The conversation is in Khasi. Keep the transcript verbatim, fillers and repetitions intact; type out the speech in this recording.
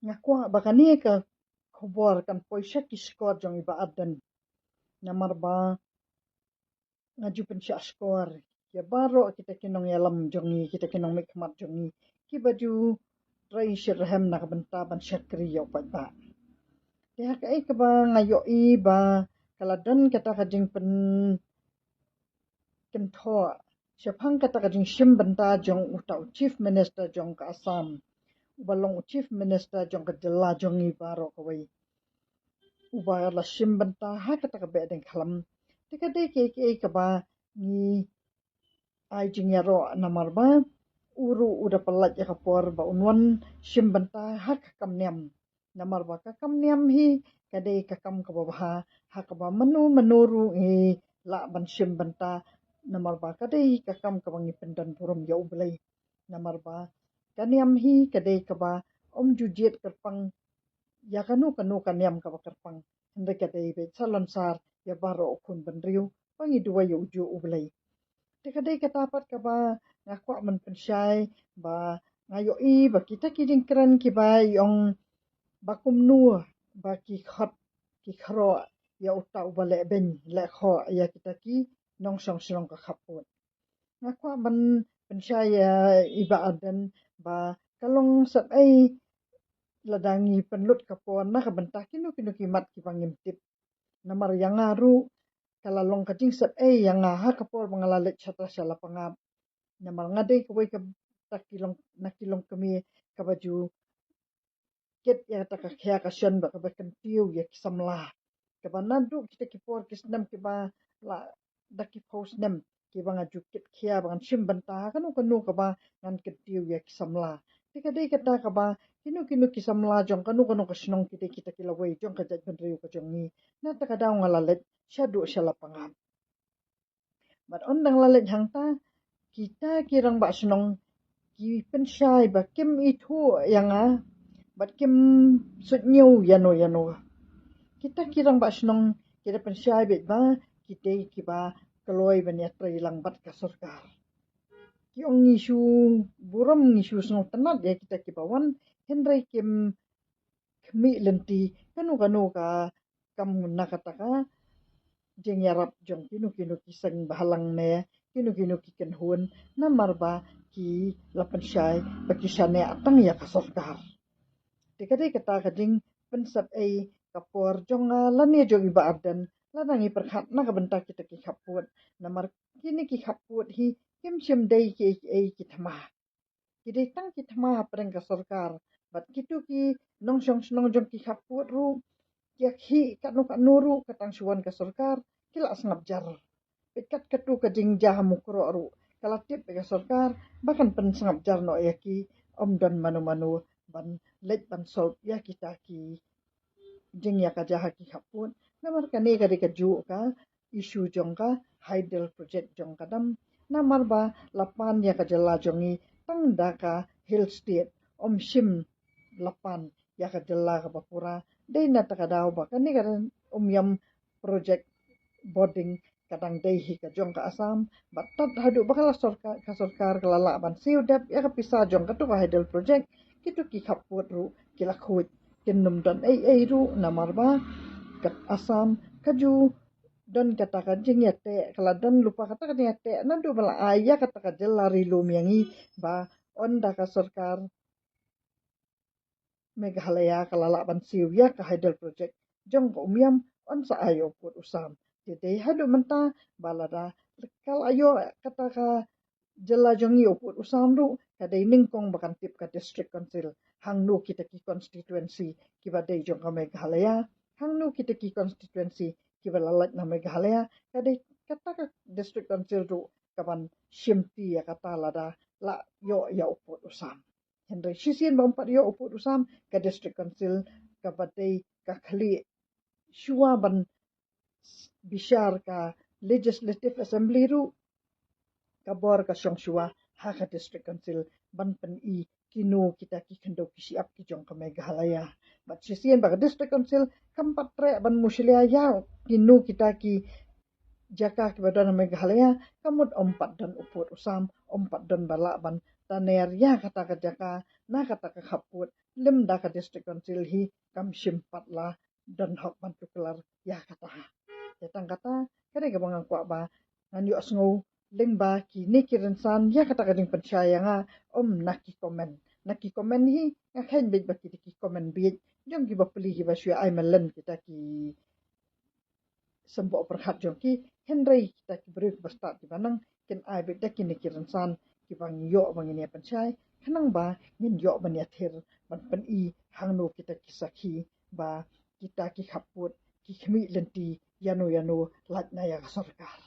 Nga kwah ba kane ka khubor kan poi sha ki shkor jong i Bah Ardent. Namar ba nga ju pynshah shkor ïa baroh kita ki nongïalam jong ngi, kita ki nongmihkhmat jong ngi, kiba ju trei shitrhem na ka bynta ban shakri ïa u paidbah. Te ha kaei kaba nga ïohi ba ka la don kata ka jingpyn kynthoh shaphang kata ka jingshim bynta jong uta u Chief Minister jong ka Assam, uba long u Chief Minister jong ka jylla jong ngi baroh kawei, uba la shim bynta ha kata ka behdeiñkhlam. Te ka dei kiei kiei kaba ngi ai jingïaroh, namar ba u ruh u da pyllait ïa ka por ba un wan shim bynta ha ka kam niam. Namar ba ka kam niam hi ka dei ka kam kaba bha, ha kaba mano mano ruh ngi lah ban shim bynta. Namar ba ka dei ka kam kaba ngi pyndon burom ïa U Blei. Namar ba ka niam hi ka dei kaba ym ju jied kyrpang ïa kano kano ka niam kaba kyrpang. Hynrei ka dei beit salonsar ïa baroh u khun bynriew ba ngi duwai ïa ujuh U Blei. Te ka dei kata pat kaba nga kwah ban pynshai, ba nga ïohi ba kita ki jingkren kiba ïong ba kumno ba ki khot ki khroh ïa uta uba leh beiñ leh khoh ïa kita ki nongshong shnong ka khappud. Nga kwah ban pynshai ïa i Bah Ardent ba ka long sep ei lada ngi pynlut ka por na ka bynta kino kino ki mat kiba ngim tip. Namar ïa nga ruh ka la long ka jingsep ei ïa nga ha ka por ba nga la leit shata sha Lapangap. Namar nga dei kawei kata ki long, na ki longkmie kaba ju kit ïa kata ka khia ka shen ba kaba kyntiew ïa ki samla. Kaba naduh kita ki por ki snem kiba la da ki phew snem kiba nga ju kit khia ba ngan shim bynta ha kano kano kaba ngan kyntiew ïa ki samla. Te ka dei kata kaba kino kino ki samla jong kano kano ka shnong ki dei kita ki lawei jong ka jaitbynriew ka jong ngi. Na kata ka daw nga la leit shaduh sha Lapangap. Bad ynda nga la leit hangta, kita ki rangbah shnong ki pynshai ba kim ithuh ïa nga bad kim suidñiew ïano ïano. Kita ki rangbah shnong ki da pynshai beit ba ki dei kiba kloi ban ïatrei lang bad ka sorkar. Ki ong ngi shu burom, ngi shu sngewtynnat ïa kita kiba wan, hynrei kim khmih lynti kano kano ka kam na kata ka jingïarap jong kino kino ki seng bhalang ne kino kino ki kynhun, namar ba ki la pynshai ba ki shaniah tang ïa ka sorkar. Te ka dei kata ka jingpynsep ei ka por jong nga lane jong i Bah Ardent lada ngi pyrkhat na ka bynta kita ki khappud. Namar kine ki khappud hi kim shym dei kiei kiei ki thma. Ki dei tang ki thma hapdeng ka sorkar. Bad kito ki nongshong shnong jong ki khappud ruh, ki ïa khih katno katno ruh, ka tang shu wan ka sorkar ki la sngap jar. Peit kat katu ka jingjia ha Mukroh ruh ka la tip ïa ka sorkar ba kan pynsngap jar noh ïa ki, ym don mano mano ban leit ban solve ïa kita ki jingïakajia ha ki khappud. Namar kane ka dei kajuh ka issue jong ka hydel project jong ka dam. Namar ba la pan ïa ka jylla jong ngi tang da ka hill state, ym shym la pan ïa ka jylla kaba pura. Dei na kata ka daw ba kane ka Umiam project border ka dang dei hi ka jong ka Assam. Bad tad haduh ba ka la sorkar, ka sorkar ka la lah ban siew dep ïa ka pisa jong katu ka hydel project, kito ki khappud ruh ki la khuid, kin ym don ei ei ruh, namar ba ka Assam ka ju don kata ka jingïateh, ka la don lypa kata ka jingïateh naduh ba la ai ïa kata ka jylla ri lum ïa ngi, ba ynda ka sorkar Meghalaya ka la lah ban siew ïa ka hydel project jong ka Umiam, yn sa ai ïa u pud u sam. Te dei haduh mynta ba lada ka la ïoh kata ka jylla jong ngi ïa u pud u sam ruh, ka dei nyngkong ba kan tip ka district council hangno kita ki constituency kiba dei jong ka Meghalaya, hangno kita ki constituency kiba la lait na Meghalaya. Ka dei kata ka district council ruh kaban shimti ïa kata lada la ïoh ïa u pud u sam. Hynrei shisien ba ym pat ïoh u pud u sam, ka district council kaba dei ka khlieh shuwa ban bishar ka Legislative Assembly ruh, ka bor ka shong shuwa ha ka district council ban pyni kino kita ki khyndew ki shyiap ki jong ka Meghalaya. Bad shisien ba ka district council kam pat treh ban mushlia ïa kino kita ki jaka kiba don ha Meghalaya, ka mut ym pat don u pud u sam, ym pat don ba lah ban taner ïa kata ka jaka na kata ka khappud lymda ka District Council hi kam shim pat la don hok ban tuklar ïa kata. Te tang kata ka dei kaba nga kwah ba ngan ïohsngew lyngba kine ki rynsan ïa kata ka jingpynshai ïa nga, um, na ki comment. Na ki comment hi nga kheiñ beit ba ki dei ki comment beit jong ki bapli kiba shu ai malen kita ki symboh pyrkhat jong ki, hynrei kita ki briew kiba stad kiba nang kin ai beit da kine ki rynsan kiba ngi ïoh ba ngin ïa pynshai, khnang ba ngin ïoh ban ïathir ban pyni hangno kita ki sakhi ba kita ki khappud ki khmih lynti ïano ïano lait na ïa ka sorkar.